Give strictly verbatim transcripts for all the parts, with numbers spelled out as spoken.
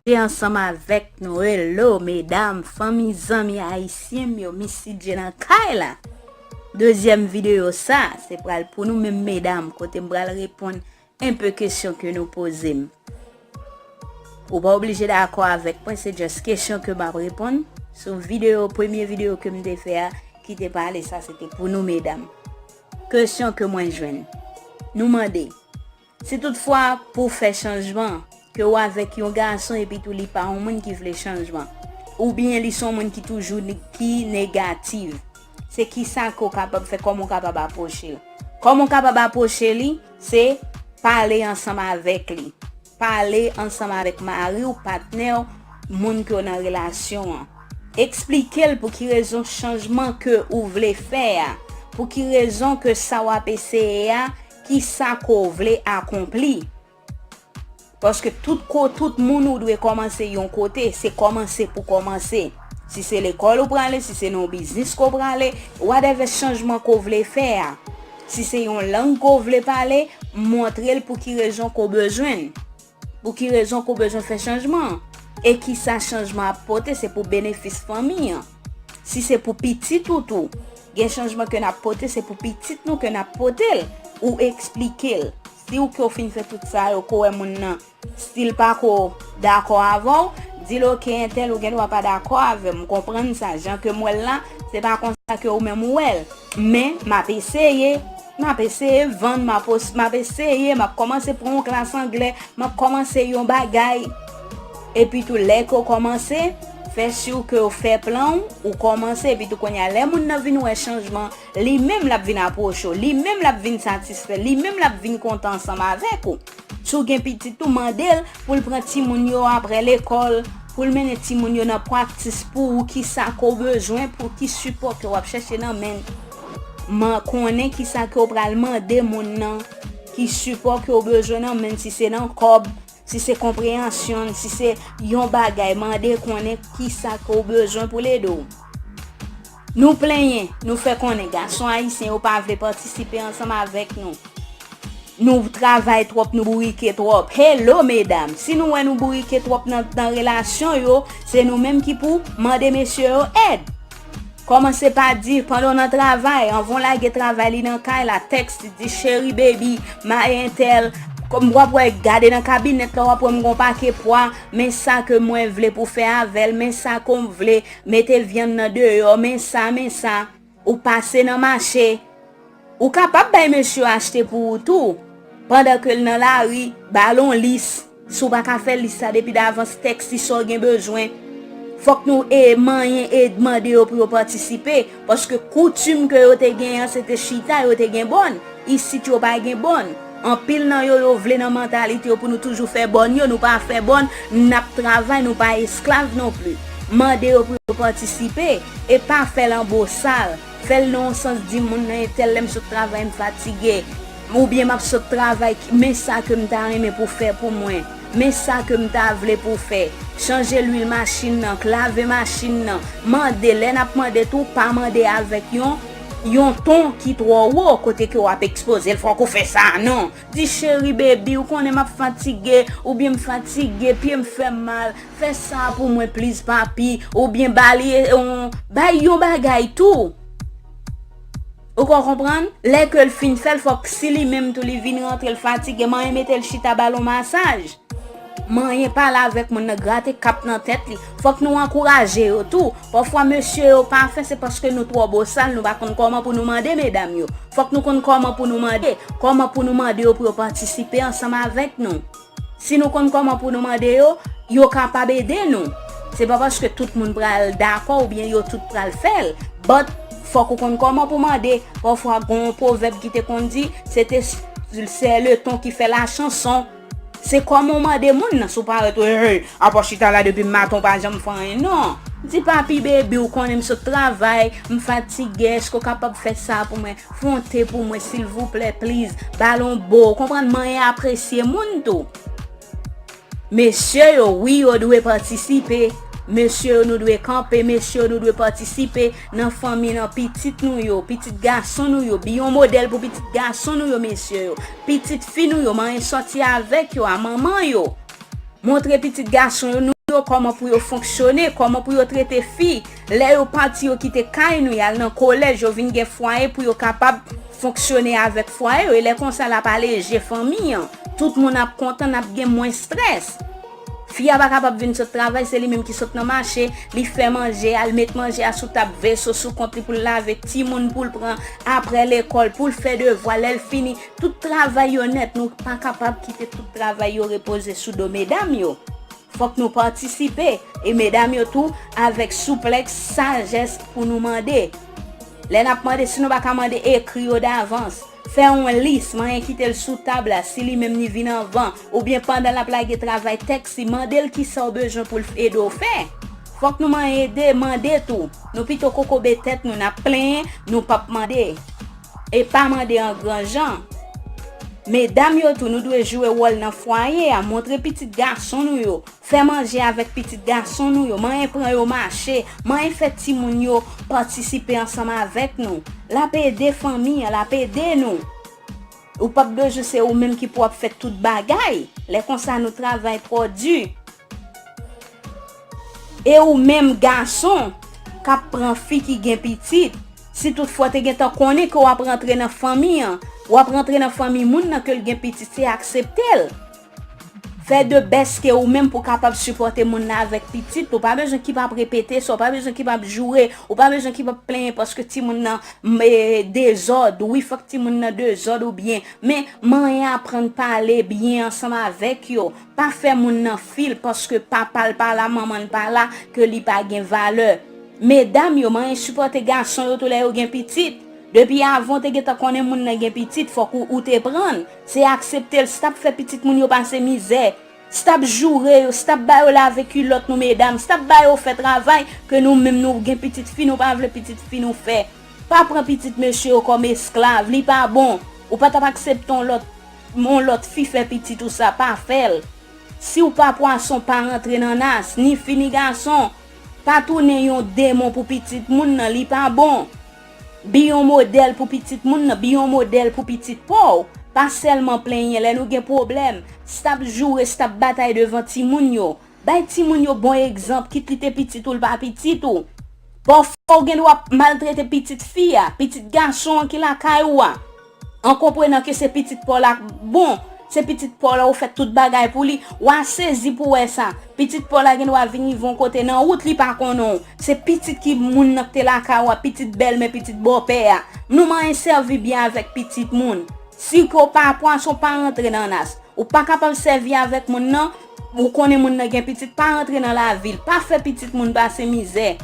Dye ansanm avèk nou. Hello, medam, fanmi, zanmi ayisyen m yo, Missy Dye nan kay la. Dezyèm videyo sa, se pral pou nou menm medam, kote m pral reponn enpe kesyon ke nou poze m. Ou pa oblije dakò avèk mwen, se just kesyon ke m ap reponn. Sou videyo, premye videyo ke m te fè a, ki te pale sa, se te pou nou medam. Kesyon ke mwen jwenn. Nou mande, si toutfwa pou w fè chanjman, ke w avèk yon gason epi tou li pa yon moun ki vle chanjman, oubyen li se yon moun ki toujou ne-, ki negatif, se kisa ke w kapab fè, kòman w kapab apwoche l? Kòman w kapab apwoche li? Se pale ansanm avèk li. Pale ansanm avèk mari w, patnè w, moun ke w nan relasyon an. Eksplike l pou ki rezon chanjman ke ou vle fè a, pou ki rezon ke sa w ap eseye a, kisa ke w vle akonpli. Paske tout ko-, tout moun ou dwe kòmanse yon kote, se kòmanse pou kòmanse. Si se lekòl ou prale, si se nan yon biznis ke w prale, whatever chanjman ke w vle fè a. Si se yon lang ke w vle pale, montre l pou ki rezon ke w bezwen l. Pou ki rezon ke w bezwen fè chanjman an. E kisa chanjman ap pote, se pou benefis fanmi an. Si se pou pitit ou tou, gen chanjman ke n ap pote, se pou pitit nou ke n ap pote l. Ou eksplike l. Si w ke w fin fè tout sa yo, ke w wè moun nan still pa ko dakò avè w, di l, "Oke, entèl, ou gen dwa pa dakò avè m, m konprann sa, jan ke m wè l la, se pa konsa ke ou menm ou wè l. Men, m ap eseye, m ap eseye vann, m ap os-, m ap eseye, m ap kòmanse pran yon klas anglè, m ap kòmanse yon bagay." Epi tou, lè ke w kòmanse, fè si ke w fè plan w, ou kòmanse, epi tou kounye a, lè moun nan vin wè chanjman, li menm l ap vin apwoche w, li menm l ap vin satisfè, li menm l ap vin kontan ansanm avèk ou. Si w gen pitit tou, mande l pou l pran timoun yo apre lekòl, pou l mennen timoun yo nan praktis pou ou, kisa ke w bezwen, pou ki sipò ke w ap chèche nan men l. Man-, konnen kisa ke w pral mande moun nan, ki sipò ke w bezwen nan men l, si se nan kòb, si se konpreyansyon, si se yon bagay, mande konnen kisa ke w bezwen pou l ede w. Nou plenyen, nou fè konnen gason ayisyen yo pa vle patisipe ansanm avèk nou. Nou travay twòp, nou bourike twòp. Hello, medam! Si nou wè nou bourike twòp nan, nan relasyon yo, se nou menm ki pou mande mesye yo èd. Kòmanse pa di, pandan w nan travay, anvan w lage travay li nan kay la, tèks li, di, "Cheri, baby, ma entèl." Kòm w ap wè, gade nan kabinèt la, w ap wè m gon pake pwa, men sa ke mwen vle pou fè avè l, men sa ke m vle, mete vyann nan deyò, men sa, men sa. Ou pase nan mache. Ou kapab bay mesye yo achte pou ou tou. Pandan ke l nan lari, ba l on lis. Si w pa ka fè lis sa depi davans, tèks li sa w gen bezwen. Fòk nou e manyen e mande yo pou yo patisipe, paske koutim ke yo te gen an, se te chita, yo te gen bòn. Isit yo pa gen bòn. Anpil nan yo, yo vle nan mantalite yo pou nou toujou fè bòn yo, nou pa fè bòn, n ap travay, nou pa esklav non pli. Mande yo pou yo patisipe, e pa fè l an bosal. Fè l nan yon sans, di moun nan, entèl, lè m sot travay, m fatige. Oubyen m ap sot travay, men sa ke m ta renmen pou fè pou mwen. Men sa ke m ta vle pou fè. Chanje lwil machin nan, lave machin nan. Mande, lè n ap mande tou, pa mande avèk yon, yon ton ki twò wo, kote ke w ap ekspoze l, fòk ou fè sa, non. Di, "Cheri, baby, ou konnen m ap fatige, oubyen m fatige, pye m fè m mal. Fè sa pou mwen, please, papi." Oubyen ba li, eh, on, bay yon bagay tou. Ou ka konprann? Lè ke l fin fè l, fòk si li menm tou li vin rantre, l fatige, manyen mete l chita, ba l on masaj. Manyen pale avèk moun nan, grate kap nan tèt li. Fòk nou ankouraje yo tou. Pafwa, mesye yo pa fè, se paske nou twò bosal, nou pa konn kòman pou nou mande medam yo. Fòk nou konn kòman pou nou mande, kòman pou nou mande yo pou yo patisipe ansanm avèk nou. Si nou konn kòman pou nou mande yo, yo kapab ede nou. Se pa paske tout moun pral dakò oubyen yo tout pral fè l. But, fòk ou konn kòman pou mande. Pafwa, gon yon pwovèb ki te konn di, se te, c'est le ton qui fait la chanson. Se kòman w mande moun nan, si w parèt, "Hey, hey, apa w chita la depi maten w pa janm fè anyen, non." Di, "Papi, baby, ou konnen m sot travay, m fatige, èske w kapab fè sa pou mwen? Fè on te pou mwen, silvouplè, please." Ba l on bo, w konprann, manyen apresye moun tou. Mesye yo, wi, yo dwe patisipe. Mesye yo, nou dwe kanpe. Mesye yo, nou dwe patisipe nan fanmi, nan pitit nou yo, pitit gason nou yo. Bi yon modèl pou pitit gason nou yo, mesye yo. Pitit fi nou yo, manyen sòti avèk yo, a manman yo. Montre pitit gason yo, nou kòman pou yo fonksyone, kòman pou yo trete fi. Lè yo pati, yo kite kay nou, y al nan kolèj, yo vin gen fwaye pou yo kapab fonksyone avèk fwaye yo. E lè konsa, l ap aleje fanmi an. Tout moun ap kontan, n ap gen mwens estrès. Fi a pa kapab vin sot travay, se li menm ki sot nan mache, li fè manje a, li met manje a sou tab, veso sou kont li pou l lave, timoun pou l pran apre lekòl, pou l fè devwa, lè l fini, tout travay yo nèt, nou pa kapab kite tout travay yo repoze sou do medam yo. Fòk nou patisipe, e medam yo tou, avèk souplès, sajès pou nou mande. Lè n ap mande, si nou pa ka mande, ekri yo davans. Fè yon lis, manyen kite l sou tab la, si li menm li vin anvan, oubyen pandan l ap lage travay tèks li, mande l kisa w bezwen pou l ede w fè. Fòk nou manyen ede, mande tou. Nou pito kokobe tèt nou, n ap plenyen, nou p ap mande. E pa mande an gran jan. Medam yo tou, nou dwe jwe wòl nan fwaye a, montre pitit gason nou yo, fè manje avèk pitit gason nou yo, manyen pran yo mache, manyen fè timoun yo patisipe ansanm avèk nou. L ap ede fanmi an, l ap ede nou. Ou p ap bezwen se ou menm ki pou ap fè tout bagay. Lè konsa nou travay twò di. E ou menm gason k ap pran fi ki gen pitit, si toutfwa w te gentan konnen ke w ap rantre nan fanmi an, w ap rantre nan fanmi moun nan ke l gen pitit, se aksepte l. Fè de bèst ke ou menm pou w kapab sipòte moun nan avèk pitit. Ou pa bezwen ki p ap repete sa, ou pa bezwen ki p ap joure, ou pa bezwen ki p ap plenyen paske timoun nan, e, dezòd. Wi, fòk timoun nan dezòd oubyen. Men, manyen aprann pale byen ansanm avèk yo. Pa fè moun nan fi l paske papa l pa la, manman l pa la, ke li pa gen valè. Medam yo, manyen sipòte gason yo tou lè yo gen pitit. Depi avan w te gentan konnen moun nan gen pitit, fòk ou, ou te pran l. Se aksepte l, stop fè pitit moun yo pase mizè. Stop joure yo, stop ba yo lave kilòt nou medam, stop ba yo fè travay ke nou menm nou gen pitit fi, nou pa vle pitit fi nou fè. Pa pran pitit mesye yo kòm esklav, li pa bon. Ou pa t ap aksepte yon lòt, yon lòt fi fè pitit ou sa, pa fè l. Si w pa pwason, pa rantre nan nas, ni fi ni gason. Pa tounen yon demon pou pitit moun nan, li pa bon. Bi yon modèl pou pitit moun nan, bi yon modèl pou pitit pa w. Pa sèlman plenyen lè nou gen pwoblèm. Stop joure, stop batay devan timoun yo. Bay timoun yo bon egzanp, kit li te pitit ou, l pa pitit ou. Pafwa w gen dwa maltrete pitit fi a, pitit gason an ki lakay ou a. An konprenan ke se pitit pa w la, bon, se pitit pa w la, ou fè tout bagay pou li, w a sezi pou wè sa. Pitit pa w la gen dwa vin rive yon kote nan wout, li pa konnen w. Se pitit ki moun nan ki te lakay ou a, pitit bèlmè, pitit bòpè a. Nou manyen sèvi byen avèk pitit moun. Si ke w pa pwason, pa rantre nan nas. Ou pa kapab sèvi avèk moun nan, ou konnen moun nan gen pitit, pa rantre nan lavi l, pa fè pitit moun pase mizè.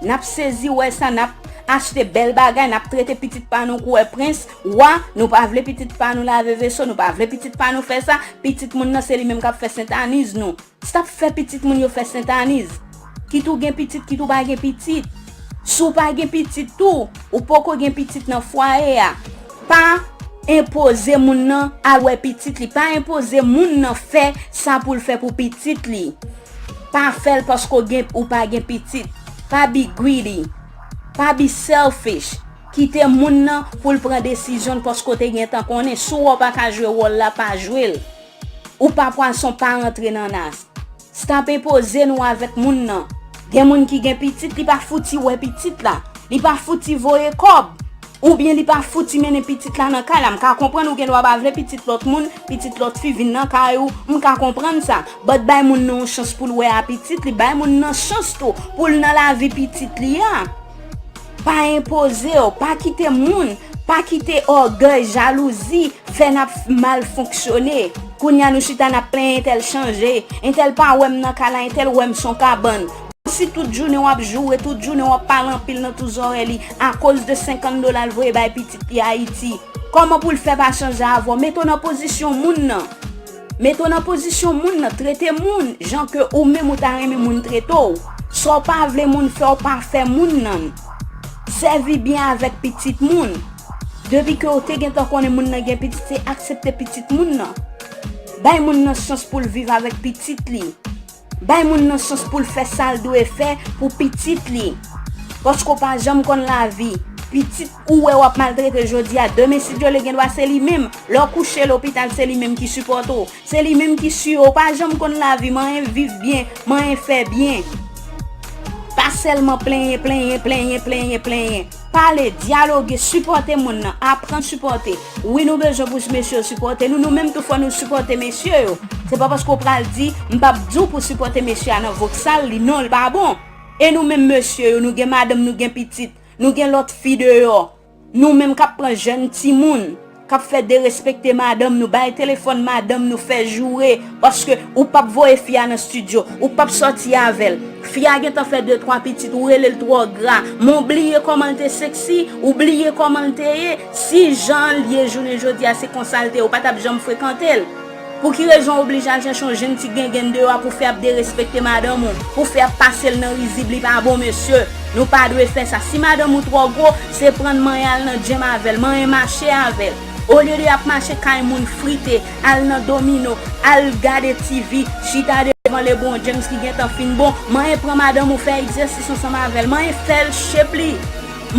N ap sezi wè sa, n ap achte bèl bagay, n ap trete pitit pa nou koulè prens, wa, nou pa vle pitit pa nou lave veso, nou pa vle pitit pa nou fè sa, pitit moun nan se li menm k ap fè sentaniz nou. Stop fè pitit moun yo fè sentaniz. Kit ou gen pitit, kit ou pa gen pitit. Si w pa gen pitit tou, ou poko gen pitit nan fwaye a, pa enpoze moun nan al wè pitit li. Pa enpoze moun nan fè sa pou l fè pou pitit li. Pa fè l paske w gen, ou pa gen pitit. Pa be greedy. Pa be selfish. Kite moun nan pou l pran desizyon l paske w te gentan konnen. Si w wè w pa ka jwe wòl la, pa jwe l. Ou pa pwason, pa rantre nan nas. Stop enpoze nou avèk moun nan. Gen moun ki gen pitit, li pa fouti wè pitit la. Li pa fouti voye kòb. Oubyen li pa fouti mennen pitit la nan kay la. M ka konprann ou gen dwa pa vle pitit lòt moun, pitit lòt fi vin nan kay ou. M ka konprann sa. But bay moun nan yon chans pou l wè a pitit li. Bay moun nan chans tou pou l nan lavi pitit li a. Pa enpoze w, pa kite moun, pa kite ògèy, jalouzi, fè n ap mal fonksyone. Kounye a nou chita n ap plenyen entèl chanje, entèl pa wè m nan kay la, entèl wè m s on kabann. Si tout jounen w ap joure, tout jounen w ap pale anpil nan tou zòrèy li, akoz de senkant dola l voye bay pitit li Ayiti, kòman pou l fè pa chanje avè w? Mete w nan pozisyon moun nan. Mete w nan pozisyon moun nan, trete moun jan ke ou menm ou ta renmen moun trete w. Sa w pa vle moun fè w, pa fè moun nan. Sèvi byen avèk pitit moun. Depi ke w te gentan konnen moun nan gen pitit, se aksepte pitit moun nan. Bay moun nan chans pou l viv avèk pitit li. Bay moun nan chans pou l fè sa l dwe fè pou pitit li. Paske w pa janm konn lavi. Pitit ou wè w ap maltrete jodi a, demen si Dye vle gen dwa se li menm. Lè w kouche lopital, se li menm ki sipòte w. Se li menm ki swiv ou. Ou pa janm konn lavi, manyen viv byen, manyen fè byen. Pa sèlman plenyen, plenyen, plenyen, plenyen, plenyen. Pale, dyaloge, sipòte moun nan, aprann sipòte. Wi, nou bezwen pou mesye yo sipòte nou, nou menm tou fò nou sipòte mesye yo. Se pa paske w pral di, m p ap di w pou sipòte mesye a nan voksal li, non, li pa bon. E nou menm mesye yo, nou gen madanm, nou gen pitit, nou gen lòt fi deyò. Nou menm k ap pran jèn timoun, k ap fè derespekte madanm nou, bay telefòn madanm nou, fè joure, paske ou p ap voye fi a nan estidyo, ou p ap sòti avè l. Fi a gentan fè de twa pitit, ou rele l twò gra, men w bliye kòman l te seksi, ou bliye kòman l te ye. Si jan l ye jounen jodi a se konsa l te ye, ou pa t ap janm frekante l. Pou ki rezon w oblije al chèche yon jèn ti gengenn deyò a pou fè ap derespekte madanm ou, pou fè ap pase l nan rizib, li pa bon, mesye. Nou pa dwe fè sa. Si madanm ou twò gwo, se pran l manyen al nan djem avè l, manyen mache avè l. Olye de ap mache kay moun frite, al nan domino, al gade T V, chita devan LeBron James ki gentan fin bon, manyen pran madanm ou fè egzèsis ansanm avè l, manyen fè l shape li.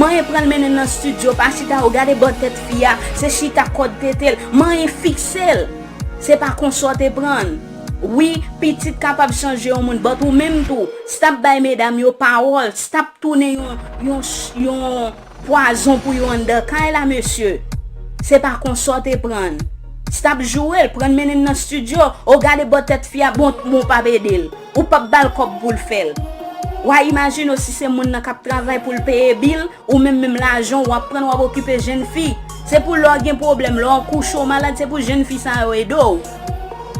Manyen pran l mennen l nan estidyo, pa chita ou gade bò tèt fi a, se chita kòd tete l, manyen fikse l. Se pa konsa w te pran l. Wi, pitit kapab chanje yon moun, but ou menm tou, stop bay medam yo pawòl, stop tounen yon, yon, yon pwazon pou yo anndan kay la, mesye. Se pa konsa w te pran l. Stop joure l, pran l mennen l nan estidyo, ou gade bò tèt fi a, bon, bon, w p ap ede l. Ou p ap ba l kòb pou l fè l. W a imajine w si se moun nan k ap travay pou l peye bil, ou menm menm lajan w ap pran w ap okipe jèn fi. Se pou lè w gen pwoblèm, lè w kouche w malad, se pou jèn fi sa yo ede w.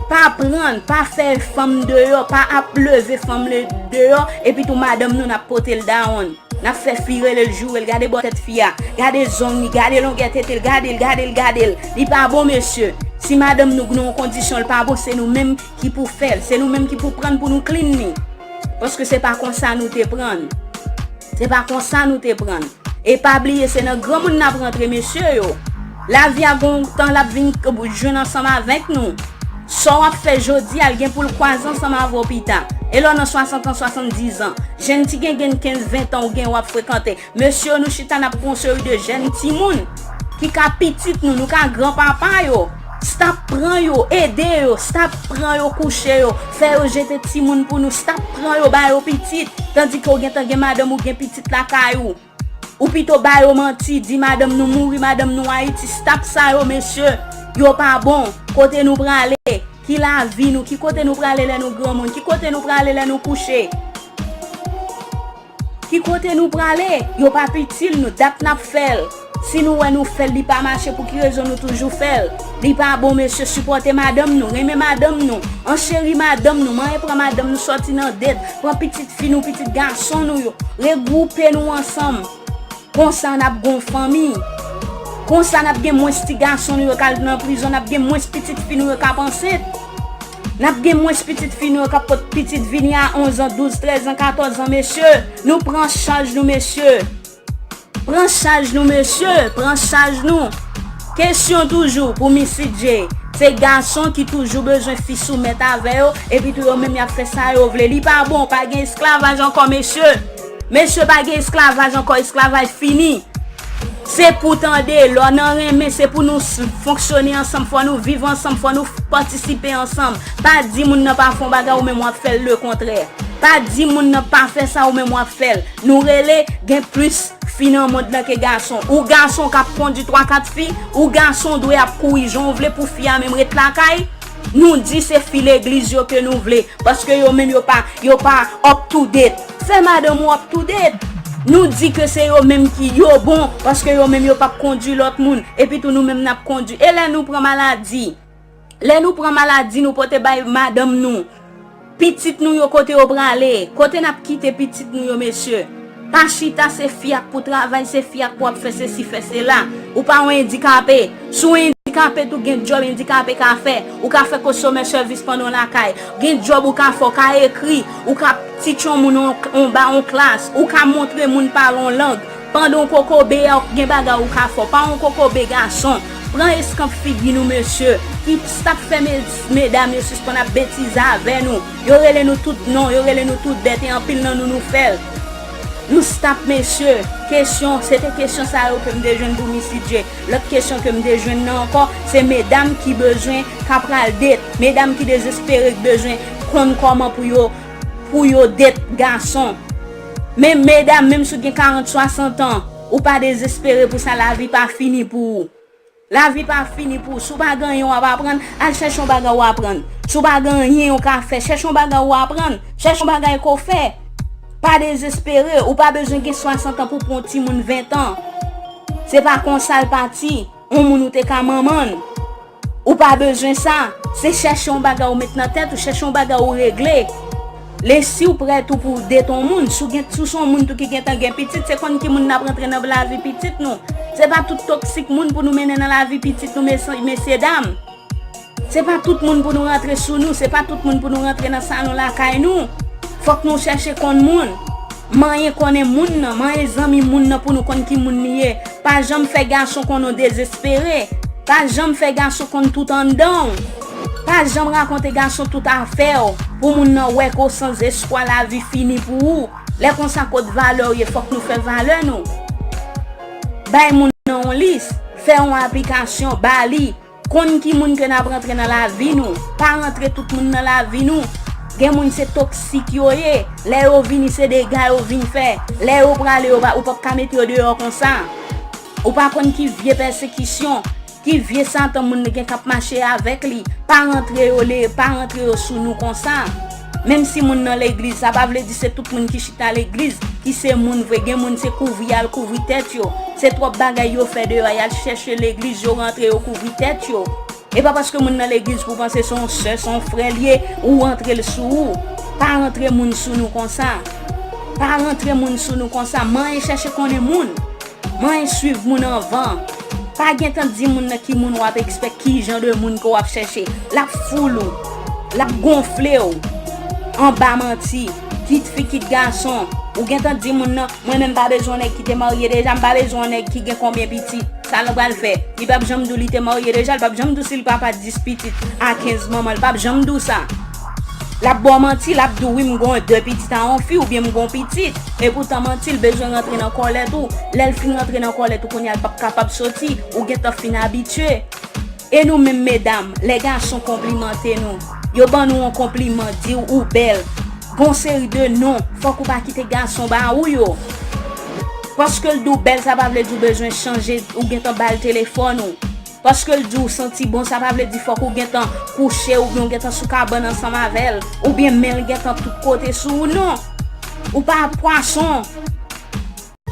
Pa pran l, pa fè fanm deyò, pa ap leve fanm le- deyò, epi tou madanm nou n ap pote l dawonn. N ap fè fi rele l joure l, gade bò tèt fi a, gade zong li, gade longè tete l, gade l, gade l, gade l. Li pa bon, mesye. Si madanm nou nan yon kondisyon, l pa bon, se nou menm ki pou fè l, se nou menm ki pou pran l pou nou clean li. Paske se pa konsa nou te pran l. Se pa konsa nou te pran l. E pa bliye, se nan granmoun n ap rantre, mesye yo. Lavi a gon tan l ap vin k- jwenn ansanm avèk nou. Sa w ap fè jodi a, l gen pou l kwaze ansanm avè w pita. E lè w nan swasant an, swasanndizan, jèn ti gengenn kenz, ven tan ou gen w ap frekante. Mesye yo, nou chita n ap pran yon seri de jèn timoun ki ka pitit nou, nou ka granpapa yo. Stop pran yo, ede yo, stop pran yo, kouche yo, fè yo jete timoun pou nou, stop pran yo, ba yo pitit. Tandike w gentan gen madanm ou gen pitit lakay ou. Ou pito ba yo manti, di madanm nou mouri, madanm nou Ayiti. Stop sa yo, mesye. Yo pa bon. Kote nou prale? Ki lavi nou? Ki kote nou prale lè nou granmoun? Ki kote nou prale lè nou kouche? Ki kote nou prale? Yo p ap itil nou. Dat n ap fè l. Si nou wè nou fè l, li pa mache, pou ki rezon nou toujou fè l? Li pa bon, mesye. Sipòte madanm nou, renmen madanm nou, ancheri madanm nou, manyen pran madanm nou, sòti nan date, pran pitit fi nou, pitit gason nou yo, regwoupe nou ansanm. Konsa n ap gon fanmi. Konsa n ap gen mwens ti gason nou yo k al nan prizon, n ap gen mwens pitit fi nou yo k ap ansent. N ap gen mwens pitit fi nou yo k ap pot pitit vini a onz an, douz, trèz an, katòz an, mesye. Nou pran chaj nou, mesye. Pran chaj nou, mesye. Pran chaj nou. Kesyon toujou pou Missy J. Se gason ki toujou bezwen fi soumèt avè yo, epi tou yo menm y ap fè sa yo vle. Li pa bon, pa gen esklavaj ankò, mesye. Mesye, pa gen esklavaj ankò, esklavaj fini. Se pou tande, lè w nan renmen, se pou nou s- fonksyone ansanm, fò nou viv ansanm, fò nou f- patisipe ansanm. Pa di moun nan pa fè yon bagay, ou menm w ap fè l lekontrè. Pa di moun nan pa fè sa, ou menm w ap fè l. Nou rele, gen plis fi nan mond lan ke gason. Ou gason k ap kondi twa kat fi, ou gason dwe ap kouri jan w vle pou fi a menm ret lakay. Nou di se fi legliz yo ke nou vle, paske yo menm yo pa, yo pa up to date. Fè madanm ou up to date. Nou di ke se yo menm ki yo bon, paske yo menm yo p ap kondi lòt moun, epi tou nou menm n ap kondi. E lè nou pran maladi? Lè nou pran maladi, nou pote bay madanm nou. Pitit nou yo, kote yo prale? Kote n ap kite pitit nou yo, mesye? Pa chita, se fi a k pou travay, se fi a k pou ap fè sesi, fè sela. Ou pa yon endikape. Si w endikape tou, gen djòb endikape ka fè. Ou ka fè konsomè sèvis pandan w lakay. Gen djòb ou ka fè, w ka ekri, ou ka tich yon moun on, onba on klas, ou ka montre moun pale on lang. Pandan w kokobe a, gen bagay ou ka fè. Pa yon kokobe gason. Pran eskanp figi nou, mesye. Ki stop fè me- medam yo sispann ap betize avè nou. Yo rele nou tout non, yo rele nou tout bèt, e anpil nan nou, nou fè l. Nou stop mesye. Kesyon, se te kesyon sa yo ke m te jwenn pou Missy J. Lòt kesyon ke m te jwenn nan ankò, se medam ki bezwen, k ap pral date, medam ki dezespere, k bezwen konn kòman pou yo, pou yo date gason. Men medam, menm si w gen karant, swasant an, ou pa dezespere pou sa, lavi pa fini pou ou. Lavi pa fini pou ou. Si w pa gen anyen w ap aprann, al chèche yon bagay w aprann. Si w pa gen anyen w ka fè, chèche yon bagay w aprann. Chèche yon bagay ke w fè. Pa dezespere. Ou pa bezwen gen swasant an pou w pran yon timoun ven an. Se pa konsa l pati. Yon moun ou te ka manman l. Ou pa bezwen sa. Se chèche yon bagay ou met nan tèt ou, chèche yon bagay ou regle. Lè si w prèt ou pou w date yon moun, si w gen, si w se yon moun tou ki gentan gen pitit, se konn ki moun n ap rantre nan lavi pitit nou. Se pa tout toksik moun pou nou mennen nan lavi pitit nou, mesye, mesye dam. Se pa tout moun pou nou rantre sou nou, se pa tout moun pou nou rantre nan salon lakay nou. Fòk nou chèche konn moun. Manyen konnen moun nan, manyen zanmi moun nan pou nou konn ki moun li ye. Pa janm fè gason konn ou dezespere. Pa janm fè gason konn tout anndan w. Pa janm rakonte gason tout afè w pou moun nan wè ke w san espwa, lavi fini pou ou. Lè konsa, kot valè w ye? Fòk nou fè valè nou. Bay moun nan yon lis, fè yon aplikasyon, ba li. Konn ki moun ke n ap rantre nan lavi nou. Pa rantre tout moun nan lavi nou. Gen moun se toksik yo ye. Lè yo vini, se dega yo vin fè. Lè yo prale, yo pa, ou p ap ka mete yo deyò konsa. Ou pa konn ki vye pèsekisyon, ki vye satan moun gen k ap mache avèk li. Pa rantre yo le, pa rantre yo sou nou konsa. Menm si moun nan legliz, sa pa vle di se tout moun ki chita legliz ki se moun vre. Gen moun se kouvri y al kouvri tèt yo. Se twòp bagay yo fè deyò, y al chèche legliz, yo rantre, yo kouvri tèt yo. E pa paske moun nan legliz pou w panse se yon sè, se yon frè l ye, ou rantre l sou ou. Pa rantre moun sou nou konsa. Pa rantre moun sou nou konsa. Manyen chèche konnen moun. Manyen swiv moun anvan. Pa gentan di moun nan ki moun w ap ekspèk, ki jan de moun ke w ap chèche. L ap foule ou. L ap gonfle w. Anba manti. Kit fi, kit gason. Ou gentan di moun nan, mwen menm m pa bezwen yon nèg ki te marye deja, m pa bezwen yon nèg ki gen konbyen pitit. Sa l pral fè? Li p ap janm di w li te marye deja, li p ap janm di w si l papa dis pitit a kenz manman, li p ap janm di w sa. L ap ba w manti, l ap di w wi, m gen de pitit a yon fi oubyen m gen yon pitit. Epoutan manti, l bezwen rantre nan kòlèt ou. Lè l fin rantre nan kòlèt ou, kounye a l p ap kapab soti. Ou gentan fin abitye. E nou menm medam, lè gason konplimante nou, yo ban nou yon konpliman, di w ou bèl, gon seri de non, fòk ou pa kite gason ba ou yo. Paske l di w bèl, sa pa vle di w bezwen chanje, ou gentan ba l telefòn ou. Paske l di w santi bon, sa pa vle di fòk ou gentan kouche oubyen ou gentan sou kabann ansanm avè l, oubyen men l gentan tout kote sou ou, non. Ou pa pwason.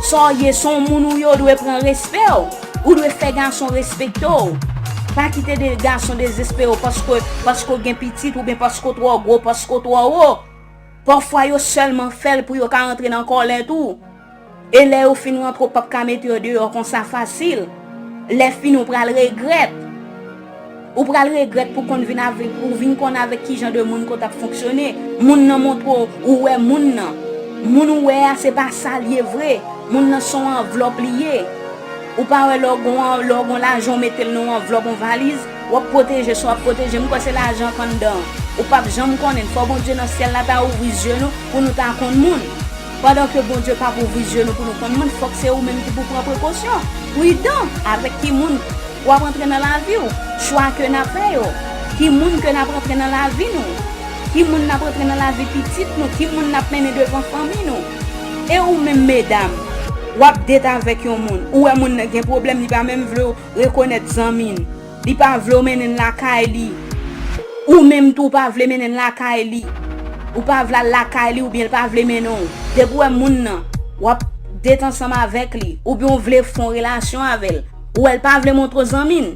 Sa w ye, se yon moun ou ye, w dwe pran respè w. Ou dwe fè gason respekte w. Pa kite de gason dezespere w paske, paske w gen pitit oubyen paske w twò gwo, paske w twò wo. Pafwa yo sèlman fè l pou yo ka rantre nan kòlèt ou. E lè yo fin rantre, w p ap ka mete yo deyò konsa fasil. Lè fini, w pral regrèt. Ou pral regrèt pou konn vin avèk, pou vin konn avèk ki jan de moun ke w t ap fonksyone. Moun nan montre w, ou wè moun nan. Moun ou wè a, se pa sa l ye vre. Moun nan se yon anvlòp li ye. Ou pa wè lè w gon, lè w gon lajan, w mete l nan yon anvlòp, yon valiz, w ap pwoteje, se w ap pwoteje. M kwè se lajan k anndan an. Ou p ap janm konnen. Fò Bondye nan syèl la ta ouvri zye nou pou nou ta konn moun. Pandan ke Bondye p ap ouvri zye nou pou nou konn moun, fòk se ou menm ki pou pran prekosyon. Pridan avèk ki moun w ap antre nan lavi w, chwa ke n ap fè yo, ki moun ke n ap antre nan lavi nou, ki moun n ap antre nan lavi pitit nou, ki moun n ap mennen devan fanmi nou. E ou menm medam, w ap date avèk yon moun, ou wè moun nan gen pwoblèm, li pa menm vle w rekonèt zanmi n, li pa vle w mennen l lakay li, ou menm tou w pa vle mennen l lakay li, ou pa vle al lakay li oubyen l pa vle mennen w. Depi w wè moun nan, w ap date ansanm avèk li, oubyen w vle fè yon relasyon avè l, ou wè l pa vle montre w zanmi l,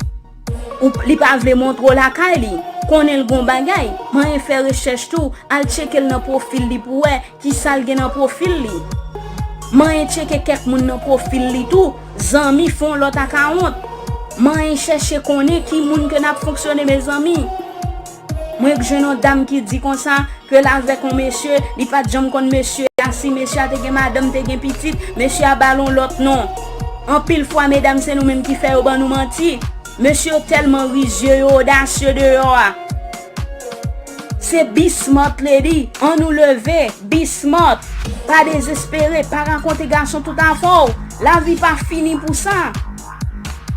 ou, li pa vle montre w lakay li, konnen l gon bagay, manyen fè rechèch tou, al tcheke l nan pwofil li pou w wè kisa l gen nan pwofil li. Manyen tcheke kèk moun nan pwofil li tou, zanmi fè yon lòt akawont. Manyen chèche konnen ki moun ke n ap fonksyone, mezanmi. Mwen jwenn yon dam ki di konsa, ke l avèk yon mesye, li pa t janm konn mesye a, si mesye a te gen madanm, te gen pitit, mesye a ba l yon lòt non. Anpil fwa, medam, se nou menm ki fè yo ban nou manti. Mesye yo tèlman rizye, yo odasye deyò a. Se be smart, lady. Ann nou leve, be smart. Pa dezespere, pa rakonte gason tout afè w. Lavi pa fini pou sa.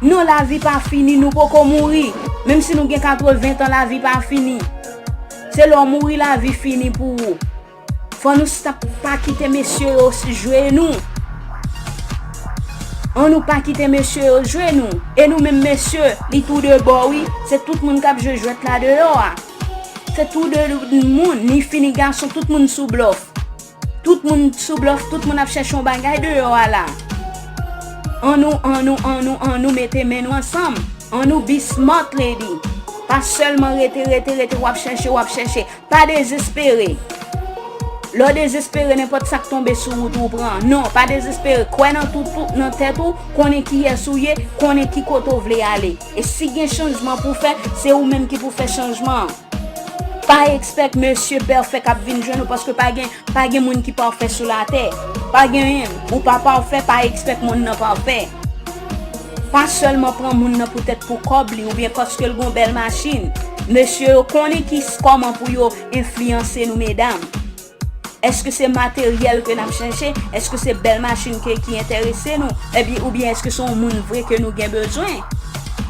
Non, lavi pa fini, nou poko mouri. Menm si nou gen katreven tan, lavi pa fini. Se lè w mouri, lavi fini pou ou. Fò nou stop pa kite mesye yo jwe nou. An nou pa kite mesye yo jwe nou. E nou menm mesye, li tou de bò wi. Se tout moun k ap jwe jwèt la deyò a. Se tou de moun, ni fi ni gason, tout moun sou blòf. Tout moun sou blòf, tout moun ap chèche yon bagay deyò a la. An nou, an nou, an nou, an nou mete men nou ansanm. An nou be smart, lady. Pa sèlman rete, rete, rete, w ap chèche, w ap chèche. Pa dezespere. Lè w dezespere, nenpòt sa k tonbe sou wout ou pran. Non, pa dezespere. Kwè nan tout, tout, nan tèt ou, konnen kiyès ou ye, konnen ki kote w vle ale. E si gen chanjman pou fè, se ou menm ki pou fè chanjman an. Pa expect mesye pèfè k ap vin jwenn ou, paske pa gen, pa gen moun ki pafè sou latè. Pa genyen. Ou pa pafè, pa expect moun nan pafè. Pa sèlman pran moun nan poutèt pou kòb li oubyen paske l gon bèl machin. Mesye yo konnen ki, kòman pou yo enfliyanse nou, medam. Èske se materyèl ke n ap chèche? Èske se bèl machin ke, ki enterese nou? Ebyen, oubyen èske se yon moun vre ke nou gen bezwen?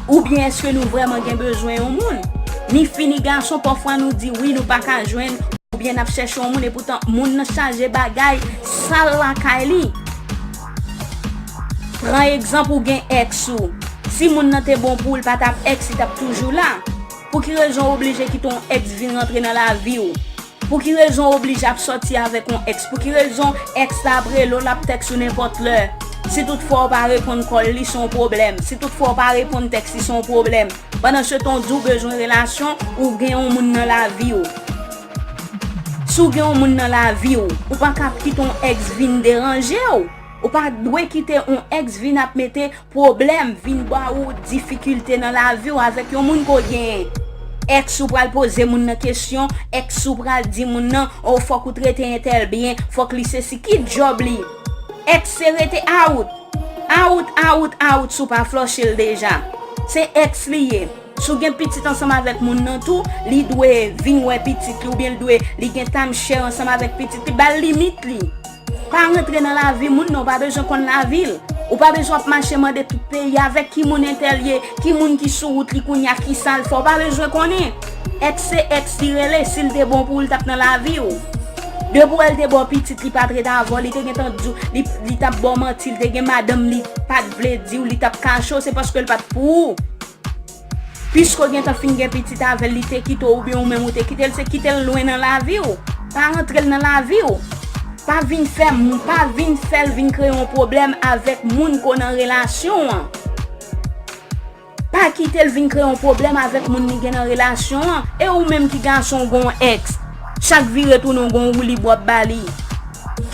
Oubyen èske nou vrèman gen bezwen yon moun? Ni fi ni gason, pafwa nou di wi, nou pa ka jwenn, oubyen n ap chèche yon moun, epoutan moun nan chaje bagay sal lakay li. Pran egzanp, ou gen èks ou. Si moun nan te bon pou ou, l pa t ap èks, li t ap toujou la. Pou ki rezon w oblije kite yon èks vin rantre nan lavi w? Pou ki rezon w oblije ap sòti avèk yon èks? Pou ki rezon èks la ap rele w, l ap tèks ou nenpòt lè? Si toutfwa w pa reponn kòl li, se yon pwoblèm. Si toutfwa w pa reponn tèks li, se yon pwoblèm. Pandan se tan w di w bezwen relasyon, ou gen yon moun nan lavi w. Si w gen yon moun nan lavi w, ou pa ka ap kite yon èks vin deranje w. Ou pa dwe kite yon èks vin ap mete pwoblèm, vin ba ou difikilte nan lavi w avèk yon moun ke w genyen. Èks ou pral poze moun nan kesyon, èks ou pral di moun nan, o, fòk ou trete entèl byen, fòk li sesi, ki djòb li? Èks se rete out. Out, out, out, si w pa flòche l deja. Se èks li ye. Si w gen pitit ansanm avèk moun nan tou, li dwe vin wè pitit li, oubyen li dwe, li gen time share ansanm avèk pitit li, ba l limit li. Pa rantre nan lavi moun nan, ou pa bezwen konn lavi l. Ou pa bezwen ap mache mande tout peyi avèk ki moun entèl ye, ki moun ki sou wout li kounye a, ki sa l fè, ou pa bezwen konnen. Èks se èks li rele, si l te bon pou ou, li t ap nan lavi w. Depi w wè l te ba w pitit, li pa t ret avè w, li te gentan di w, li, li t ap ba w manti, li te gen madanm, li pa t vle di w, li t ap kache w, se paske l pa t pou ou. Piske w gentan fin gen pitit avè l, li te kite w oubyen ou menm ou te kite l, se kite l lwen nan lavi w. Pa rantre l nan lavi w. Pa vin fè, pa vin fè l vin kreye yon pwoblèm avèk moun ke w nan relasyon an. Pa kite l vin kreye yon pwoblèm avèk moun li gen nan relasyon an. E ou menm ki gason w gen yon èks, chak vire tounen w gen yon woulib w ap ba li.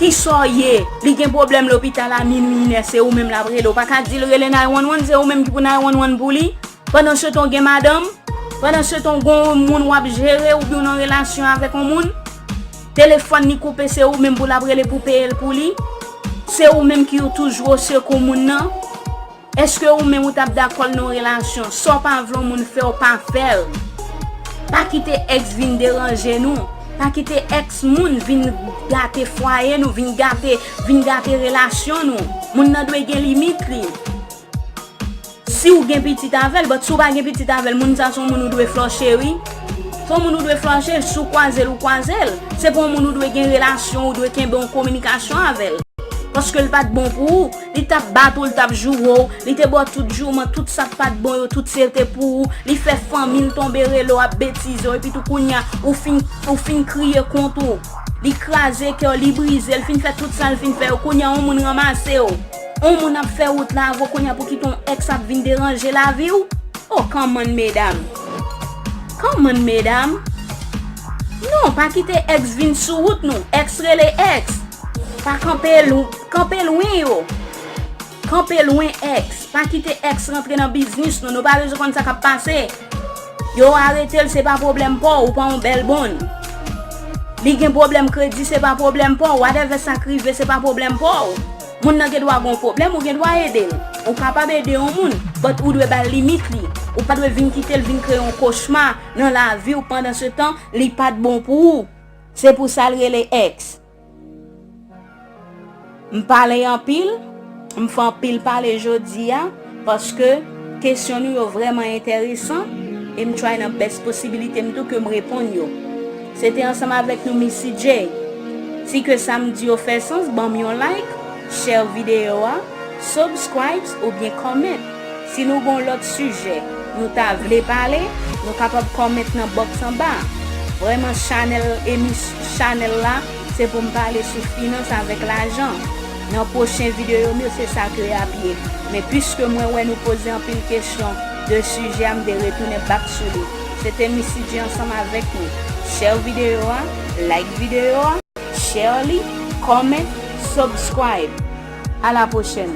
Kisa w ye? Li gen pwoblèm lopital a minwi inè, se ou menm l ap rele. Ou pa ka di l rele nine one one, se ou menm ki pou nine one one pou li. Pandan se tan w gen madanm, pandan se tan w gen yon moun w ap jere oubyen w nan relasyon avèk yon moun, telefòn li koupe, se ou menm pou l ap rele pou peye l pou li. Se ou menm ki toujou o sekou moun nan. Èske ou menm ou t ap dakò l nan yon relasyon? Sa w pa vle yon moun fè w, pa fè l. Pa kite èks vin deranje nou. Pa kite èks moun vin gate fwaye nou, vin gate, vin gate relasyon nou. Moun nan dwe gen limit li. Si w gen pitit avè l, but si w pa gen pitit avè l, moun sa se yon moun ou dwe flòche, wi. Se yon moun ou dwe flòche, si w kwaze l, ou kwaze l. Se pa yon moun ou dwe gen relasyon, ou dwe kenbe yon kominikasyon avè l. Paske l pa t bon pou ou, li t ap bat ou, li t ap joure w, li te ba w tout jouman, tout sa k pa t bon yo, tout se te pou ou, li fè fanmi l tonbe rele w ap betize w, epi tou kounye a, ou fin, ou fin kriye kont ou. Li kraze kè w, li brize, l fin fè tout sa l fin fè yo, kounye a, yon moun ranmase w. Yon moun ap fè wout la avè w, kounye a pou kite yon èks ap vin deranje lavi w? Oh, come on, medam. Come on, medam. Non, pa kite èks vin sou wout nou. Èks rele èks. Pa kanpe lou-, kanpe lwen yo. Kanpe lwen èks. Pa kite èks rantre nan biznis nou. Nou pa bezwen konn sa k ap pase. Yo arete l, se pa pwoblèm pa w, ou pa yon bèl bonn. Li gen pwoblèm kredi, se pa pwoblèm pa w. Whatever sa k rive, se pa pwoblèm pa w. Moun nan gen dwa gen yon pwoblèm, ou gen dwa ede l. Ou kapab ede yon moun, but ou dwe ba l limit li. Ou pa dwe vin kite l vin kreye yon kochma nan lavi w pandan se tan li pa t bon pou ou. Se pou sa l rele èks. M pale anpil, m fè anpil pale jodi a, paske kesyon nou yo vrèman enteresan, e m try nan best posibilite m tou ke m reponn yo. Se te ansanm avèk nou Missy J. Si ke sa m di yo fè sans, ban m yon like, share videyo a, subscribe oubyen comment. Si nou gen yon lòt sijè nou ta vle pale, nou kapab comment nan box anba. Vrèman, chanèl emis chanèl la, se pou m pale sou finans avèk lajan. Nan pwochen videyo m yo, se sa ke y ap ye. Men piske mwen wè nou poze anpil kesyon de sijè a, m te retounen back sou li. Se te Missy J ansanm avèk nou. Share videyo a, like videyo a, share li, comment, subscribe. A la pwochèn.